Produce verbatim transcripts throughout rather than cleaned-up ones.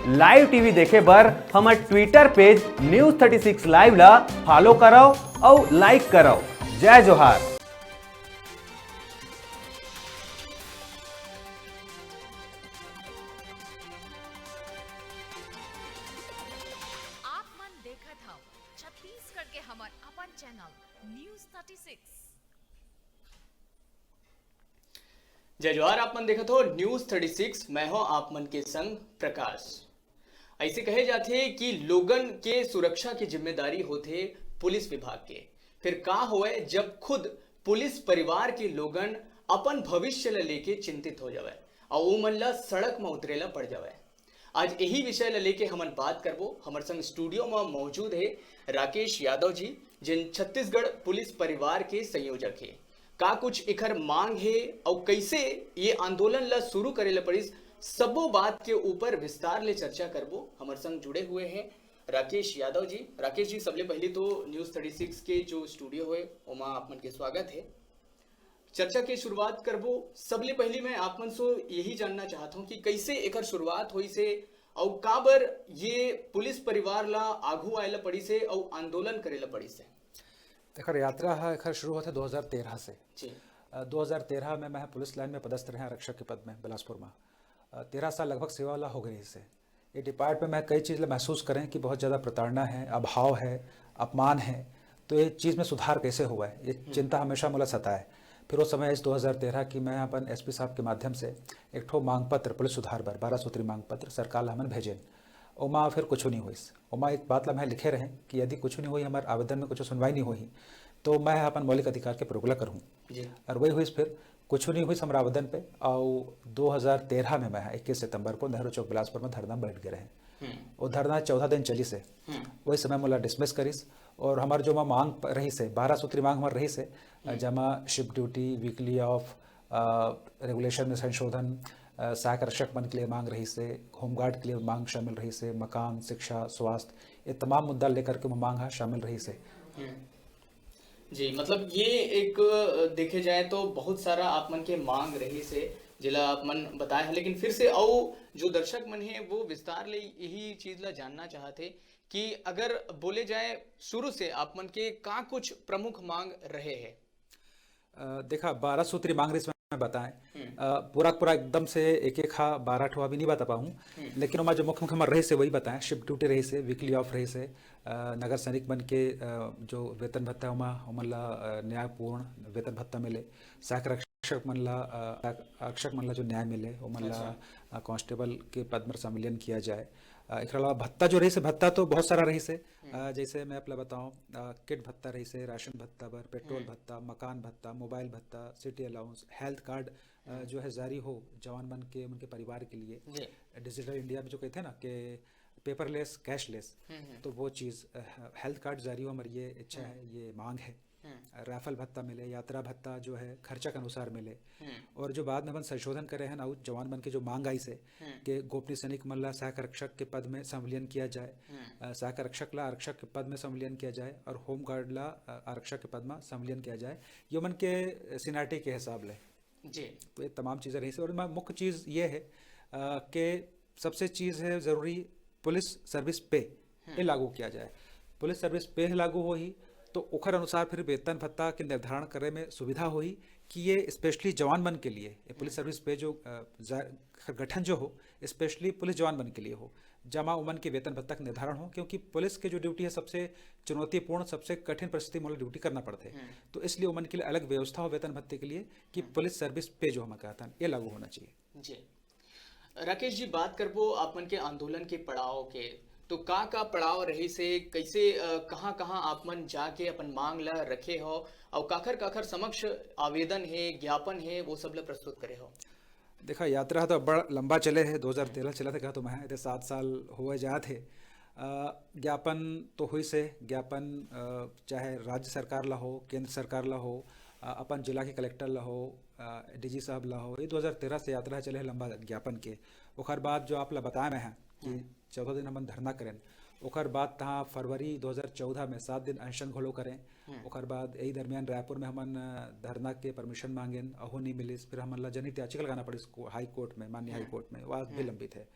Live TV देखे बर हमर ट्विटर पेज न्यूज़ थर्टी सिक्स लाइव ला फॉलो करव अउ लाइक करव। जय जोहार। आप मन देखत हव छत्तीसगढ़ के हमर अपन चैनल न्यूज़ थर्टी सिक्स। जय जोहार, आप मन देखत हो न्यूज़ थर्टी सिक्स, मैं हूं आप मन के संग प्रकाश। ऐसे कहे जाथे कि लोगन के सुरक्षा के जिम्मेदारी होथे पुलिस विभाग के। फिर का होए, जब खुद पुलिस परिवार के लोगन अपन भविष्य ल लेके चिंतित हो जावय अउ उमन ल सड़क म उतरे ल पड़ जावय? आज यही विषय ल लेके हमन बात करबो। हमर संग स्टूडियो म मौजूद हे राकेश यादव जी, जिन छत्तीसगढ़ पुलिस परिवार के संयोजक हे। का कुछ एखर मांग हे अउ कैसे ये आंदोलन ल शुरू करे ल पड़िस, सबो बात के ऊपर विस्तार ले चर्चा करबो। हमर संग जुड़े हुए हैं राकेश यादव जी। राकेश जी, सबले पहले तो न्यूज़ थर्टी सिक्स के जो स्टूडियो है, ओमा आप मन के स्वागत है। चर्चा के शुरुआत करबो। सबले पहली मैं आप मन से यही जानना चाहत हूँ कि कैसे एकर शुरुआत होइस हे अउ काबर ये पुलिस परिवार ला आघू आए ला पड़िस हे अउ आंदोलन करे ला पड़िस हे? एखर यात्रा ह, एखर शुरू होथे दो हज़ार तेरह से। जी। अ, दो हज़ार तेरह में मैं पुलिस लाइन में पदस्थ रहे आरक्षक के पद में बिलासपुर में। अ, तेरह साल लगभग सेवा ला हो गए से। ये डिपार्ट में मैं कई चीज़ ला महसूस करें कि बहुत ज़्यादा प्रताड़ना है, अभाव है, अपमान है। तो ये चीज़ में सुधार कैसे हुआ है, ये हम्म। चिंता हमेशा मोला सताए। फिर वो समय इस दो हज़ार तेरह की मैं अपन एसपी साहब के माध्यम से एक ठो मांग पत्र, पुलिस सुधार बर बारह सूत्री मांग पत्र सरकार ला हमन भेजेन। ओमा फिर कुछ नहीं हुई। ओमा एक बात ला मैं लिखे रहें कि यदि कुछ नहीं हुई, हमारे आवेदन में कुछ सुनवाई नहीं हुई, तो मैं अपन मौलिक अधिकार के प्रयोग ला करूँ। जी। और वही हुई फिर कुछ नहीं हुई हमर आवेदन पे। और दो हज़ार तेरह में मैं इक्कीस सितंबर को नेहरू चौक बिलासपुर में धरना में बैठ गए रहे। हम्म। वो धरना चौदह दिन चलिस हे। हम्म। वही समय मोला डिसमिस करिस और हमार जो मा-, मांग प-, रहिस हे, बारह सूत्री मांग हमार रहिस हे, हम्म। जमा शिफ्ट ड्यूटी, वीकली ऑफ, अ, रेगुलेशन में संशोधन, अ, सहायक आरक्षक मन के लिए मांग रहिस हे, होमगार्ड के लिए मांग शामिल रहिस हे, मकान, शिक्षा, स्वास्थ्य, ये तमाम मुद्दा लेकर के वो मांग ह शामिल रहिस हे। हम्म। जी, मतलब ये एक, अ, देखे जाए तो बहुत सारा आप मन के मांग रहिस हे, जेला आप मन बताए हे, लेकिन फिर से अउ जो दर्शक मन हे, वो विस्तार ले यही चीज ला जानना चाहत हे कि अगर बोले जाए शुरू से आप मन के का कुछ प्रमुख मांग रहे हे? अ, देखा, बारह सूत्री मांग रहिस मैं बताएं। हम्म। अ, पूरा पूरा एकदम से एक एक हा बारह ठो अभी नहीं बता पाऊँ, हम्म। लेकिन ओमा जो मुख्य मुख्य हमर रहिस हे, वही बताएं। शिफ्ट ड्यूटी रहिस हे, वीकली ऑफ रहिस हे, अ, नगर सैनिक मन के, अ, जो वेतन भत्ता ओमा, ओमन ला, अ, न्यायपूर्ण वेतन भत्ता मिले, सहायक आरक्षक मन ला, अ, आरक्षक मन ला जो न्याय मिले, ओमन ला, अच्छा। अ, कांस्टेबल के पद में संविलियन किया जाए। अ, एकरा अलावा भत्ता जो रहिस हे, भत्ता तो बहुत सारा रहिस हे। हम्म। अ, जैसे मैं आप ला बताऊं, अ, किट भत्ता रहिस हे, राशन भत्ता बर, पेट्रोल हम्म। भत्ता, मकान भत्ता, मोबाइल भत्ता, सिटी अलाउंस, हेल्थ कार्ड, अ, हम्म। जो है जारी हो जवान मन के, उनके परिवार के लिए। जी। डिजिटल इंडिया में जो कहते हैं ना कि पेपरलेस, कैशलेस, हम्म, हम्म। तो वो चीज़, अ, हेल्थ कार्ड जारी हो, हमारी ये इच्छा हम्म। है, ये मांग है। हम्म। राफेल भत्ता मिले, यात्रा भत्ता जो है खर्चा के अनुसार मिले। हम्म। और जो बाद में अपन संशोधन करे हैं ना, उ जवान मन के जो मांग आइस हे हम्म। कि गोपनीय सैनिक मन ला सहायक आरक्षक के पद में संविलियन किया जाए, हम्म। अ, सहायक आरक्षक ला आरक्षक के पद में संविलियन किया जाए और होमगार्ड ला, अ, आरक्षक के पद में संविलियन किया जाए, ये मन के सीनियरिटी के हिसाब ले। जी। तो ये तमाम चीज़ें रहिस हे और मैं मुख्य चीज़ ये है, अ, कि सबसे चीज़ है ज़रूरी, पुलिस सर्विस पे हम्म। ये लागू किया जाए। पुलिस सर्विस पे लागू होही तो ओखर अनुसार फिर वेतन भत्ता के निर्धारण करे में सुविधा होही कि ये स्पेशली जवान मन के लिए, ये पुलिस हम्म। सर्विस पे जो, अ, जा-, गठन जो हो, स्पेशली पुलिस जवान मन के लिए हो, जमा उमन के वेतन भत्ता के निर्धारण हो, क्योंकि पुलिस के जो ड्यूटी है सबसे चुनौतीपूर्ण, सबसे कठिन परिस्थिति में ड्यूटी करना पड़ता है। हम्म। तो इसलिए उमन के लिए अलग व्यवस्था हो वेतन भत्ते के लिए कि हम्म। पुलिस सर्विस पे जो हम कहते हैं, ये लागू होना चाहिए। जी। राकेश जी, बात करबो आप मन के आंदोलन के पड़ाव के, तो का-का पड़ाव रहिस हे, कैसे, अ, कहाँ-कहाँ आप मन जाके अपन मांग ला रखे हो, अउ काखर-काखर समक्ष आवेदन हे, ज्ञापन हे, वो सब ला प्रस्तुत करे हो? देखा, यात्रा तो बड़ लंबा चले हे, दो हज़ार तेरह चला था, कहा तो मैं, एदे सात साल होवे जात हे। अ, ज्ञापन तो होइस हे, ज्ञापन, अ, चाहे राज्य सरकार ला हो, केंद्र सरकार ला हो, अ, अपन जिला के कलेक्टर ला हो, अ, डीजी साहब ला हो, ये दो हज़ार तेरह से यात्रा चले हे लंबा ज्ञापन के। ओकर बाद जो आप ला बताए मैं हैं कि हम्म। चौदह दिन हमन धरना करेन, ओकर बाद तहाँ फरवरी दो हज़ार चौदह में सात दिन अनशन घलो करें। हम्म। ओकर बाद यही दरमियान रायपुर में हमन, अ, धरना के परमिशन मांगेन, अहो नहीं मिलिस, फिर हमन ला जनहित याचिका लगाना पड़िस को-, हाई कोर्ट में, माननीय हाई हम्म। कोर्ट में, वो आज भी हम्म। लंबित है।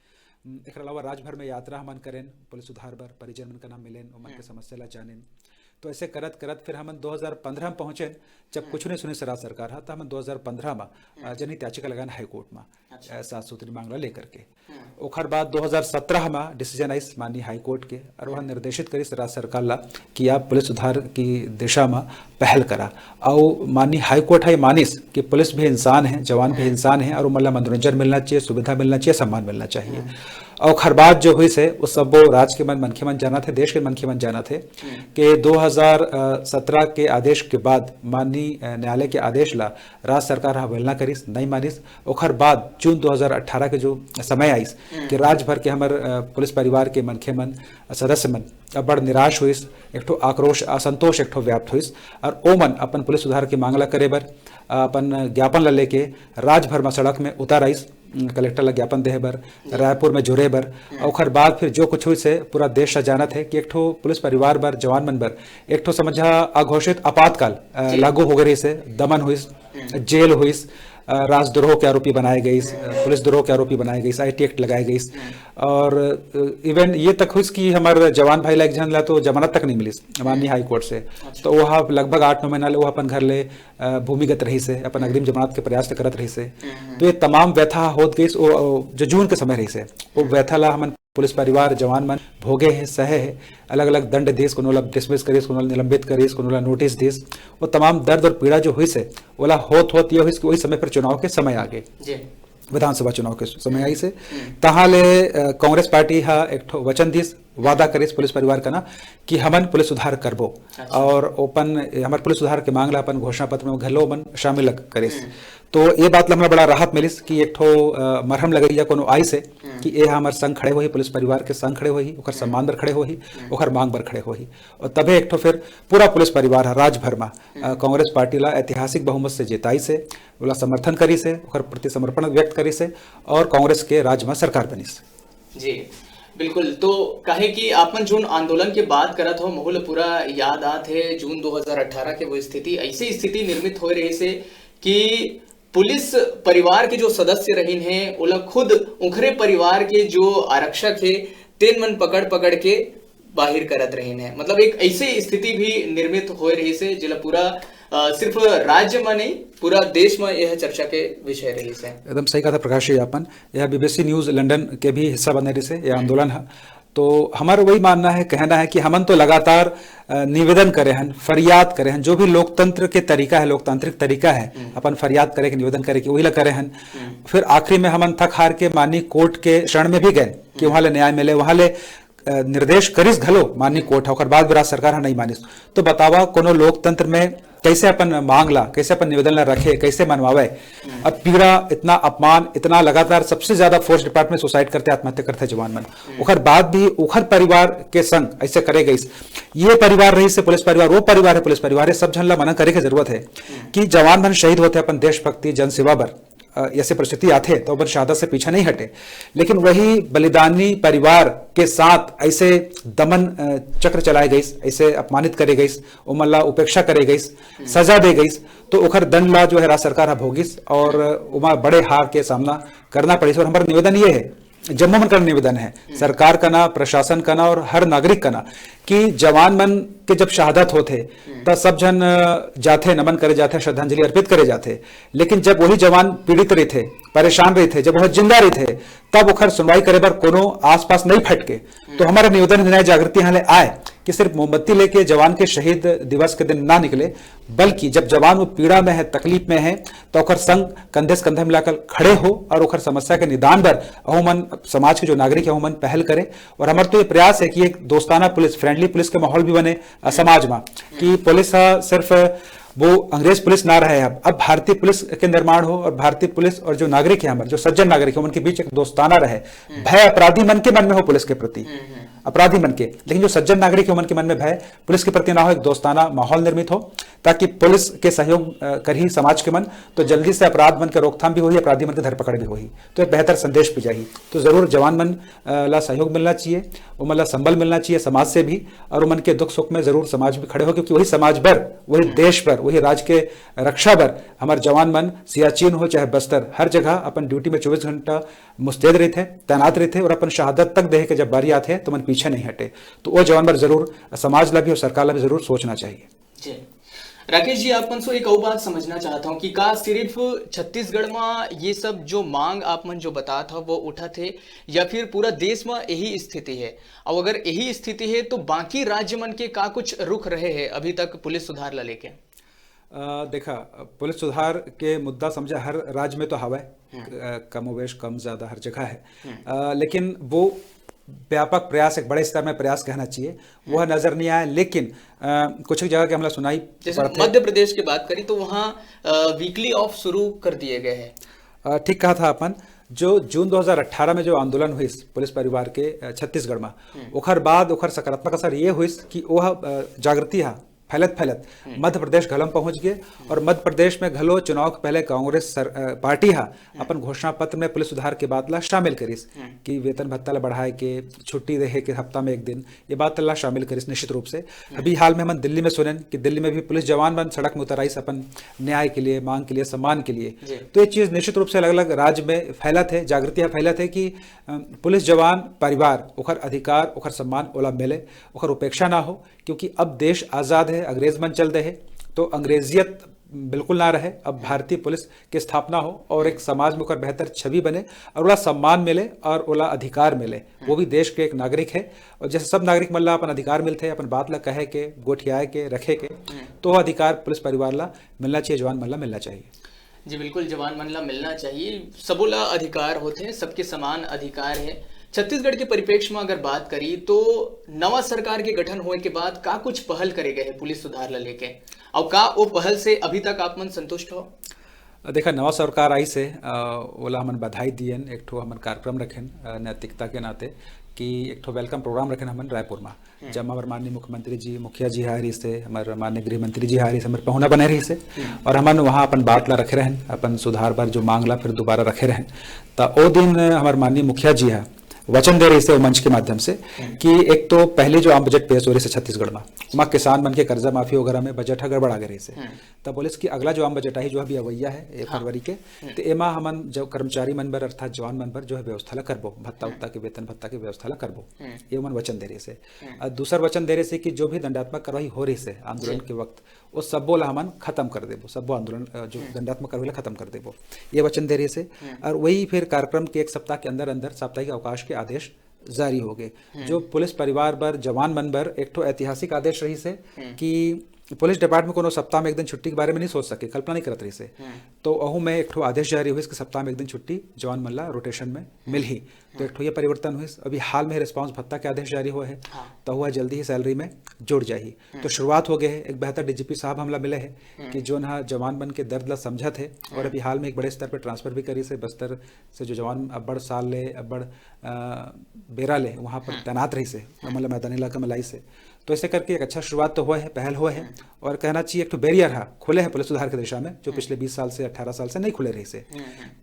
एकरा अलावा राजभर में यात्रा हमन करेन, पुलिस सुधार बर परिजन मन कना मिलेन, ओमन के समस्या ला जानेन। तो ऐसे करत करत फिर हमन दो हज़ार पन्द्रह में पहुँचेन, जब कुछ नहीं सुनिस राज्य सरकार ह, त हमन दो हज़ार पन्द्रह में अ, जनहित याचिका लगाएन हाई कोर्ट में, अच्छा। अ, सात सूत्री मांग ला लेकर के। ओखर बाद दो हज़ार सत्रह में डिसीजन आइस माननीय हाई कोर्ट के, और वह निर्देशित करिस राज्य सरकार ला कि आप पुलिस सुधार की दिशा में पहल करा। और माननीय हाई कोर्ट ह ये मानिस कि पुलिस भी इंसान है, जवान भी इंसान है, और ओमन ला मनोरंजन मिलना चाहिए, सुविधा मिलना चाहिए, सम्मान मिलना चाहिए। और ओखर बाद जो हुई से, वो सब वो राज्य के मन, मनखे मन जानत हे, देश के मनखे मन जानत हे कि दो हज़ार सत्रह के आदेश के बाद माननीय, अ, न्यायालय के आदेश ला राज्य सरकार ह अवहेलना करिस, नहीं मानिस। ओखर बाद जून दो हज़ार अठारह के जो समय आइस कि राज्य भर के हमर, अ, पुलिस परिवार के मनखे मन, सदस्य मन अब बड़ निराश होइस, एक ठो आक्रोश, असंतोष एक ठो व्याप्त होइस, और ओमन अपन पुलिस सुधार के मांग ला करे बर, अ, अपन ज्ञापन ला लेके राज्य भर में सड़क में उतर आइस, उम, कलेक्टर ला ज्ञापन देहे बर, रायपुर में जुरे बर। और ओखर बाद फिर जो कुछ होइस हे, पूरा देश ह जानत हे कि एक ठो पुलिस परिवार बर, जवान मन बर एक ठो समझा अघोषित आपातकाल, अ, लागू हो गए रहिस हे, दमन होइस, जेल होइस, अ, राजद्रोह के आरोपी बनाए गइस, अ, पुलिस द्रोह के आरोपी बनाए गइस, आईटी एक्ट लगाए गइस। और, अ, इवन ये तक होइस कि हमर जवान भाई ला एक झन ला तो जमानत तक नहीं मिलिस माननीय हाई कोर्ट से। तो वो ह लगभग आठ नौ महीना ले वो अपन घर ले, अ, भूमिगत रहिस हे, अपन अग्रिम जमानत के प्रयास करत रहिस हे। तो ये तमाम व्यथा होत गइस, वो, वो जो जून के समय रहिस हे, वो व्यथा ला हमन पुलिस परिवार, जवान मन भोगे हे, सहे हे, अलग-अलग दंड दिस, कोनो ला डिसमिस करिस, कोनो ला निलंबित करिस, कोनो ला नोटिस दिस। वो तमाम दर्द और पीड़ा जो होइस हे, ओला होत, होत ये होइस कि वही समय पर चुनाव के समय आ गए। जी। विधानसभा चुनाव के समय आइस हे। तहाँ ले, अ, कांग्रेस पार्टी ह एक ठो वचन दिस, वादा करिस पुलिस परिवार कना कि हमन पुलिस सुधार करबो। अच्छा। और ओपन, हमर पुलिस सुधार के मांग ला अपन घोषणा पत्र में घलो ओमन शामिल करिस। तो ये बात ला हमला बड़ा राहत मिलिस कि एक ठो, अ, मरहम लगइया कोनो आइस हे कि ए ह हमर संग खड़े होही, पुलिस परिवार के संग खड़े होही, ओकर सम्मान बर खड़े होही, ओकर मांग बर खड़े होही। और तभे एक ठो फिर पूरा पुलिस परिवार ह राजभर म, अ, कांग्रेस पार्टी ला ऐतिहासिक बहुमत से जिताइस हे, ओला समर्थन करिस हे, ओकर प्रति समर्पण व्यक्त करिस हे और कांग्रेस के राज म सरकार बनिस। जी, बिल्कुल। तो काहे कि आप मन जोन आंदोलन के बात करत हो, महू ल पूरा याद आत हे, जून दो हज़ार अठारह के वो स्थिति, ऐसी स्थिति निर्मित होए रहिस हे कि पुलिस परिवार के जो सदस्य रहिन हे, ओला खुद उखरे परिवार के जो आरक्षक हे, तेन मन पकड़ पकड़ के बाहिर करत रहिन हे। मतलब, एक ऐसी स्थिति भी निर्मित होए रहिस हे, जेला पूरा, अ, सिर्फ राज्य म नहीं, पूरा देश म यह चर्चा के विषय रहिस हे। एकदम सही कहा था प्रकाश जी आपन। यह बीबीसी न्यूज लंदन के भी हिस्सा बने रहिस हे, यह आंदोलन ह। तो हमर वही मानना है, कहना है कि हमन तो लगातार, अ, निवेदन करे हन, फरियाद करे हन, जो भी लोकतंत्र के तरीका है, लोकतांत्रिक तरीका है, अपन फरियाद करे के, निवेदन करे के, वही ला करे हन। फिर आखिरी में हमन थक हार के माननीय कोर्ट के शरण में भी गए कि वहाँ ले न्याय मिले, वहाँ ले, अ, निर्देश करिस घलो माननीय कोर्ट ह, ओकर बाद भी राज्य सरकार ह नहीं मानिस। तो बतावा, कोनो लोकतंत्र में कैसे अपन मांग ला, कैसे अपन निवेदन ला रखे, कैसे मनवावे? अब पीड़ा, इतना अपमान, इतना लगातार, सबसे ज्यादा फोर्स डिपार्टमेंट सुसाइड करते, आत्महत्या करते जवान मन। ओकर बाद भी ओकर परिवार के संग ऐसे करे गइस। ये परिवार रहिस हे पुलिस परिवार, वो परिवार है पुलिस परिवार है, सब झन ला मना करे के जरूरत है कि जवान मन शहीद होते अपन देशभक्ति, जनसेवा बर। अ, ऐसे परिस्थिति आथे तो अपन शहादत से पीछा नहीं हटे, लेकिन वही बलिदानी परिवार के साथ ऐसे दमन, अ, चक्र चलाए गइस, ऐसे अपमानित करे गइस, ओमन ला उपेक्षा करे गइस, सजा दे गइस, तो ओखर दंड ला जो है राज्य सरकार ह भोगिस और ओमा बड़े हार के सामना करना पड़िस। और हमर निवेदन ये है, जम्मो मन का निवेदन है, सरकार कना, प्रशासन कना और हर नागरिक कना, कि जवान मन के जब शहादत होथे, त सब झन, अ, जाथे, नमन करे जाथे, श्रद्धांजलि अर्पित करे जाथे। लेकिन जब वही जवान पीड़ित रहिथे, परेशान रहिथे, जब वह जिंदा रहिथे, तब ओखर सुनवाई करे बर कोनो आसपास नहीं फटके। तो हमारा निवेदन है, नया जागृति यहाँ ले आए कि सिर्फ मोमबत्ती लेके जवान के शहीद दिवस के दिन ना निकले, बल्कि जब जवान वो पीड़ा में है, तकलीफ में है, तो ओकर संग कंधे से कंधा मिलाकर खड़े हो और ओकर समस्या के निदान बर अहूमन समाज के जो नागरिक है, ओमन पहल करे। और हमार तो ये प्रयास है कि एक दोस्ताना पुलिस, फ्रेंडली पुलिस के माहौल भी बने, अ, समाज में, कि पुलिस ह सिर्फ वो अंग्रेज पुलिस ना रहे। अब, अब भारतीय पुलिस के निर्माण हो और भारतीय पुलिस और जो नागरिक है हमारे, जो सज्जन नागरिक है, उनके बीच एक दोस्ताना रहे। भय अपराधी मन के मन में हो पुलिस के प्रति, अपराधी मन के, लेकिन जो सज्जन नागरिक है, उनके मन में भय पुलिस के प्रति ना हो, एक दोस्ताना माहौल निर्मित हो। ताकि पुलिस के सहयोग, अ, करही समाज के मन, तो जल्दी से अपराध मन के रोकथाम भी होही, अपराधी मन के धरपकड़ भी होही, तो एक बेहतर संदेश भी जाही। तो जरूर जवान मन, अ, ला सहयोग मिलना चाहिए, ओमन ला संबल मिलना चाहिए समाज से भी, और ओमन के दुख सुख में जरूर समाज भी खड़े हो, क्योंकि वही समाज बर, वही देश बर, वही राज के रक्षा बर हमर जवान मन सियाचिन हो चाहे बस्तर, हर जगह अपन ड्यूटी में चौबीस घंटा मुस्तैद रहिथे, तैनात रहिथे, और अपन शहादत तक देहे के जब बारी आथे तो मन पीछे नहीं हटे। तो वो जवान बर जरूर समाज ला भी और सरकार ला भी जरूर सोचना चाहिए। जी। राकेश जी, आप मन से एक अउ बात समझना चाहत हूँ कि का सिर्फ छत्तीसगढ़ में ये सब जो मांग आप मन जो बतात हव, वो उठत हे, या फिर पूरा देश में यही स्थिति है? और अगर यही स्थिति है, तो बाकी राज्य मन के का कुछ रुख रहे हैं अभी तक पुलिस सुधार ला लेके? अ, देखा, पुलिस सुधार के मुद्दा समझा हर राज्य में तो हवय, अ, कमोबेश, कम ज्यादा हर जगह है। अ, लेकिन वो व्यापक प्रयास, एक बड़े स्तर में प्रयास कहना चाहिए, वो नजर नहीं आया। लेकिन, अ, कुछ एक जगह के हमला सुनाई जैसे पड़त है। मध्य प्रदेश की बात करी तो वहाँ, अ, वीकली ऑफ शुरू कर दिए गए हैं। अ, ठीक कहा था अपन, जो जून दो हज़ार अठारह में जो आंदोलन हुई पुलिस परिवार के, अ, छत्तीसगढ़ में, ओखर बाद ओखर सकारात्मक असर ये हुई कि ओह, अ, जागृति हा फैलत फैलत मध्य प्रदेश घलो म पहुंच गए, और मध्य प्रदेश में घलो चुनाव के पहले कांग्रेस सर-, अ, पार्टी हा अपन घोषणा पत्र में पुलिस सुधार के बात ला शामिल करिस कि वेतन भत्ता ला बढ़ाए के, छुट्टी देहे के हफ्ता में एक दिन, ये बात ला शामिल करिस निश्चित रूप से। अभी हाल में हमन दिल्ली में सुनेन कि दिल्ली में भी पुलिस जवान मन सड़क में उतर आइस अपन न्याय के लिए, मांग के लिए, सम्मान के लिए। जी। तो ये चीज निश्चित रूप से अलग-अलग राज्य में फैलत है, जागृति है फैलत है कि, अ, पुलिस जवान परिवार ओखर अधिकार, ओखर सम्मान ओला मिले, ओखर उपेक्षा ना हो, क्योंकि अब देश आजाद है, अंग्रेज मन चल दे है, तो अंग्रेजियत बिल्कुल ना रहे। अब भारतीय पुलिस की स्थापना हो और एक समाज में ओकर बेहतर छवि बने और ओला सम्मान मिले और ओला अधिकार मिले। वो भी देश के एक नागरिक है, और जैसे सब नागरिक मन ला अपन अधिकार मिलथे अपन बात ला कहे के, गोठियाए के, रखे के, तो वो अधिकार पुलिस परिवार ला मिलना चाहिए, जवान मन ला मिलना चाहिए। जी बिल्कुल, जवान मन ला मिलना चाहिए, सबो ला अधिकार होथे, सबके समान अधिकार है। छत्तीसगढ़ के परिप्रेक्ष्य में अगर बात करी तो नवा सरकार के गठन होए के बाद का कुछ पहल करे गए है पुलिस सुधार ला लेके, और का वो पहल से अभी तक आप मन संतुष्ट हो? देखा, नवा सरकार आइस हे, अ, ओला हमन बधाई दियन, एक ठो हमन कार्यक्रम रखेन, अ, नैतिकता के नाते, कि एक ठो welcome program रखेन हमन रायपुर मा, जेमा हमर माननीय मुख्यमंत्री जी, मुखिया जी आए रहिस हे, हमर माननीय गृह मंत्री जी आए रहिस हे, हमर पहुना बने रहिस हे, और हमन वहाँ अपन बात ला रखे रहेन, अपन सुधार बर जो मांग ला फिर दोबारा रखे रहेन। त ओ दिन हमर माननीय मुखिया जी हा वचन दे रहिस हे ओ मंच के माध्यम से कि एक तो पहली जो आम बजट पेश हो रहिस हे छत्तीसगढ़ मा, ओमा किसान मन के कर्जा माफी वगैरह में बजट हा गड़बड़ा गे रहिस हे। त बोलिस कि अगला जो आम बजट आही, जो अभी अवैया है, एक फरवरी के, त एमा हमन जो कर्मचारी मन बर अर्थात जवान मन बर जो है व्यवस्था ला करबो, भत्ता उत्ता के, वेतन भत्ता के व्यवस्था ला करबो, ये ओमन वचन दे रहिस हे। अउ दूसर वचन दे रहिस हे कि जो भी दंडात्मक कार्रवाई हो रहिस हे आंदोलन के वक्त, वो सब्बो ला हमन खत्म कर देबो, सब्बो आंदोलन, अ, जो दंडात्मक कार्रवाई ला खत्म कर देबो, ये वचन दे रहिस हे। अउ वही फिर कार्यक्रम के एक सप्ताह के अंदर अंदर साप्ताहिक अवकाश के आदेश जारी हो गए। जो पुलिस परिवार बर, जवान मन बर एक ठो ऐतिहासिक आदेश रहिस हे कि पुलिस डिपार्टमेंट कोनो सप्ताह में एक दिन छुट्टी के बारे में नहीं सोच सके, कल्पना नहीं करत रहिस हे। तो अहू में एक ठो आदेश जारी हुई कि सप्ताह में एक दिन छुट्टी जवान मन ला रोटेशन में मिलही। तो एक ठो ये परिवर्तन हुई। अभी हाल में रिस्पॉन्स भत्ता के आदेश जारी हुआ है, तो वह जल्दी ही सैलरी में जुड़ जाही। तो शुरुआत हो गए है, एक बेहतर डीजीपी साहब हमला मिले है कि जोन हा जवान मन के दर्द ला समझत है, और अभी हाल में एक बड़े स्तर पर ट्रांसफर भी करिस हे बस्तर से, जो जवान अब्बड़ साल ले, अब्बड़, अ, बेरा ले वहाँ पर तैनात रहिस हे, हमन ला मैदानी इलाका में लाइस हे। तो ऐसे करके एक अच्छा शुरुआत तो हुआ है, पहल हुआ है, और कहना चाहिए एक ठो बैरियर हा खुले है पुलिस सुधार के दिशा में, जो पिछले बीस साल से, अठारह साल से नहीं खुले रहिस हे।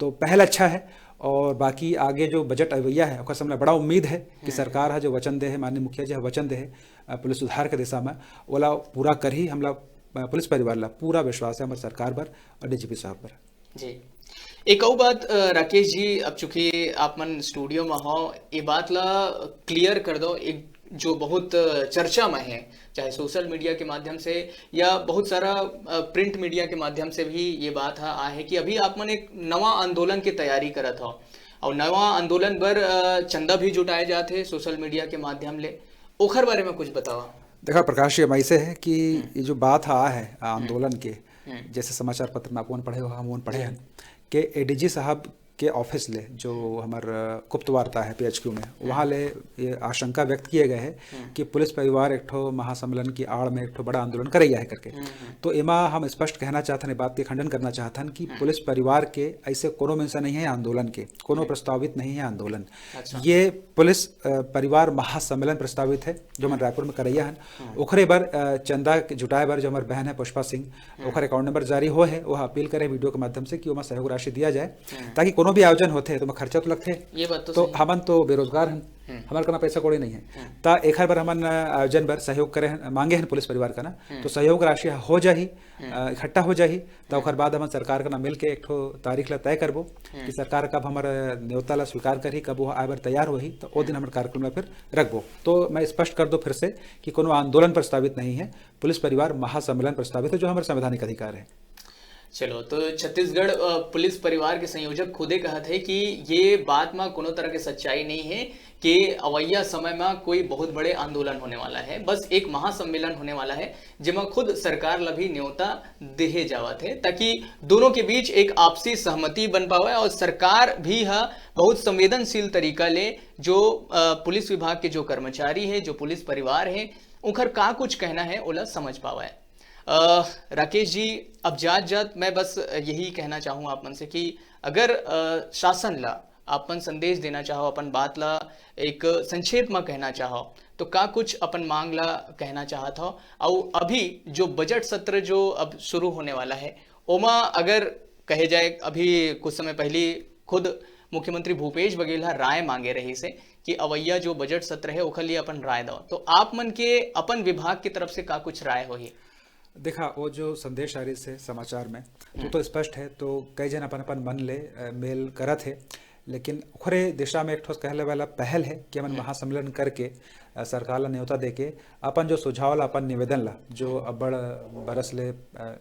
तो पहल अच्छा है, और बाकी आगे जो बजट अवैया है, ओकर से हमला बड़ा उम्मीद है कि सरकार हा जो वचन दे है, माननीय मुखिया जी हा वचन दे है, अ, पुलिस सुधार के दिशा में, ओला पूरा करही, हमला, अ, पुलिस परिवार ला पूरा विश्वास है हमर सरकार बर और डीजीपी साहब बर। जी। एक अउ बात, अ, राकेश जी, अब चूंकि आप मन स्टूडियो में हो, ये बात ला क्लियर कर दो, एक जो बहुत, अ, चर्चा में है, चाहे सोशल मीडिया के माध्यम से या बहुत सारा, अ, प्रिंट मीडिया के माध्यम से भी ये बात हा, आ है कि अभी आप मन एक नवा आंदोलन की तैयारी करत हो, और नवा आंदोलन बर, अ, चंदा भी जुटाए जात है सोशल मीडिया के माध्यम ले, ओखर बारे में कुछ बतावा। देखा प्रकाश जी, हम ऐसे है कि ये जो बात हा है आंदोलन के, जैसे समाचार पत्र में आप मन पढ़े हो, हम मन पढ़े हैं कि एडीजी साहब के ऑफिस ले, जो हमर, अ, गुप्त वार्ता है पीएचक्यू में, वहाँ ले ये आशंका व्यक्त किए गए है कि पुलिस परिवार एक ठो महासम्मेलन की आड़ में एक ठो बड़ा आंदोलन करैया है करके। तो एमा हम स्पष्ट कहना चाहथन, ये बात के खंडन करना चाहथन कि पुलिस परिवार के ऐसे कोनो मेंशन नहीं है आंदोलन के, कोनो प्रस्तावित नहीं है आंदोलन। ये पुलिस, अ, परिवार महासम्मेलन प्रस्तावित है, जो हमन रायपुर में करैया हन। ओखरे बर, अ, चंदा के जुटाए बर जो हमर बहन है पुष्पा सिंह, ओखर अकाउंट नंबर जारी हो है, वो अपील करे वीडियो के माध्यम से कि ओमा सहयोग राशि दिया जाए, ताकि कोनो भी आयोजन होथे तो ओमा खर्चा तो लगथे। ये बात तो तो सही है। हमन तो बेरोजगार हन, हमर कना पैसा कौड़ी नहीं है। त एखर बर हमन, अ, आयोजन बर सहयोग करे हन, मांगे हन पुलिस परिवार कना, तो सहयोग राशि हो जाही, अ, इकट्ठा हो जाही, त ओखर बाद हमन सरकार कना मिल के एक ठो तारीख ला तय करबो कि सरकार कब हमर न्योता ला स्वीकार करही, कब वो आए बर तैयार होही, त ओ दिन हमर कार्यक्रम ला फिर रखबो। तो मैं स्पष्ट कर दो फिर से कि कोनो आंदोलन प्रस्तावित नहीं है, पुलिस परिवार महासम्मेलन प्रस्तावित है, जो हमर संवैधानिक अधिकार है। चलो, तो छत्तीसगढ़, अ, पुलिस परिवार के संयोजक खुदे कहत है कि ये बात म कोनो तरह के सच्चाई नहीं है कि अवैया समय म कोई बहुत बड़े आंदोलन होने वाला है, बस एक महासम्मेलन होने वाला है, जेमा खुद सरकार ला भी न्योता देहे जावत है, ताकि दोनों के बीच एक आपसी सहमति बन पावे और सरकार भी ह बहुत संवेदनशील तरीका ले जो, अ, पुलिस विभाग के जो कर्मचारी है, जो पुलिस परिवार है, उनकर का कुछ कहना है, ओला समझ पावे। अ, राकेश जी, अब जात-जात मैं बस यही कहना चाहूँ आप मन से कि अगर, अ, शासन ला आप मन संदेश देना चाहो, अपन बात ला एक संक्षेप म कहना चाहो, तो का कुछ अपन मांग ला कहना चाहत हो? अउ अभी जो बजट सत्र जो अब शुरू होने वाला है, ओमा अगर कहे जाए, अभी कुछ समय पहली खुद मुख्यमंत्री भूपेश बघेल ह राय मांगे रहिस हे कि अवैया जो बजट सत्र है, ओखर लिए अपन राय दो। तो आप मन के अपन विभाग की तरफ से का कुछ राय होही? देखा, वो जो संदेश आ रहिस हे समाचार में, तो, तो स्पष्ट है, तो कई जन अपन, अपन मन ले, अ, मेल करत हे, लेकिन ओखरे दिशा में एक ठोस कहले वाला पहल है कि हमन महासम्मेलन करके, अ, सरकार ला न्योता देके अपन जो सुझाव ला, अपन निवेदन ला, जो अब्बड़ बरस ले, अ,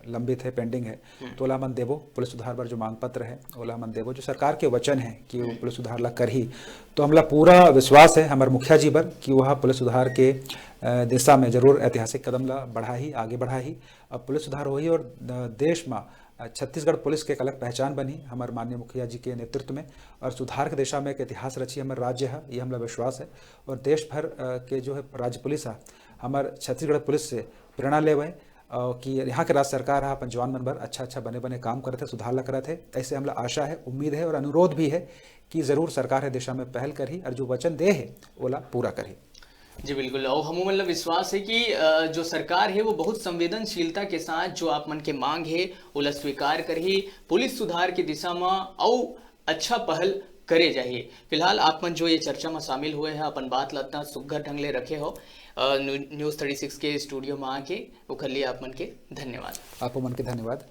लंबित है, पेंडिंग है, तो ओला हमन देबो। पुलिस सुधार बर जो मांग पत्र है, ओला हमन देबो। जो सरकार के वचन है कि वो पुलिस सुधार ला करही, तो हमला पूरा विश्वास है हमर मुखिया जी बर कि वह पुलिस सुधार के, अ, दिशा में जरूर ऐतिहासिक कदम ला बढ़ाही, आगे बढ़ाही। अब पुलिस सुधार होही और, अ, देश में, अ, छत्तीसगढ़ पुलिस के एक अलग पहचान बनही हमर माननीय मुखिया जी के नेतृत्व में, और सुधार के दिशा में एक इतिहास रची हमर राज्य है, ये हमला विश्वास है। और देश भर, अ, के जो है राज्य पुलिस है, हमर छत्तीसगढ़ पुलिस से प्रेरणा लेवे, अ, कि यहाँ के राज्य सरकार ह अपन जवान मन बर अच्छा-अच्छा बने-बने काम करत हे, सुधार ला करत हे। ऐसे हमला आशा है, उम्मीद है और अनुरोध भी है कि जरूर सरकार हे दिशा में पहल करही और जो वचन दे हे, ओला पूरा करही। जी बिल्कुल, अउ हमू मन ला विश्वास है कि, अ, जो सरकार है वो बहुत संवेदनशीलता के साथ जो आप मन के मांग है, ओला स्वीकार करही, पुलिस सुधार के दिशा म अउ अच्छा पहल करे जाही। फिलहाल आप मन जो ये चर्चा म शामिल हुए हैं, अपन बात ला अतना सुघर ढंग ले रखे हो, अ, न्यू-, न्यूज़ थर्टी सिक्स के स्टूडियो म आके, ओखर लिए आप मन के धन्यवाद। आपो मन के धन्यवाद।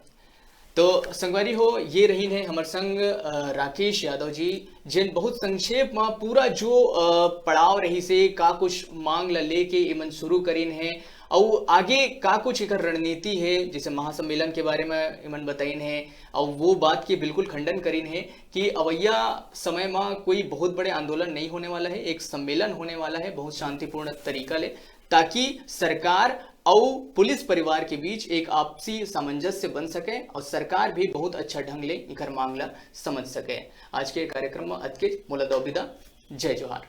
तो संगवारी हो, ये रहिन है हमर संग, अ, राकेश यादव जी, जिन बहुत संक्षेप म पूरा जो, अ, पड़ाव रहिस हे, का कुछ मांग ला लेके इमन शुरू करिन है, अउ आगे का कुछ एकर रणनीति है, जैसे महासम्मेलन के बारे में इमन बताइन है, अउ वो बात के बिल्कुल खंडन करिन है कि अवैया समय म कोई बहुत बड़े आंदोलन नहीं होने वाला है, एक सम्मेलन होने वाला है बहुत शांतिपूर्ण तरीका ले, ताकि सरकार अउ पुलिस परिवार के बीच एक आपसी सामंजस्य बन सके और सरकार भी बहुत अच्छा ढंग ले एकर मांग ला समझ सके। आज के कार्यक्रम में अतके, मोला दो विदा। जय जोहार।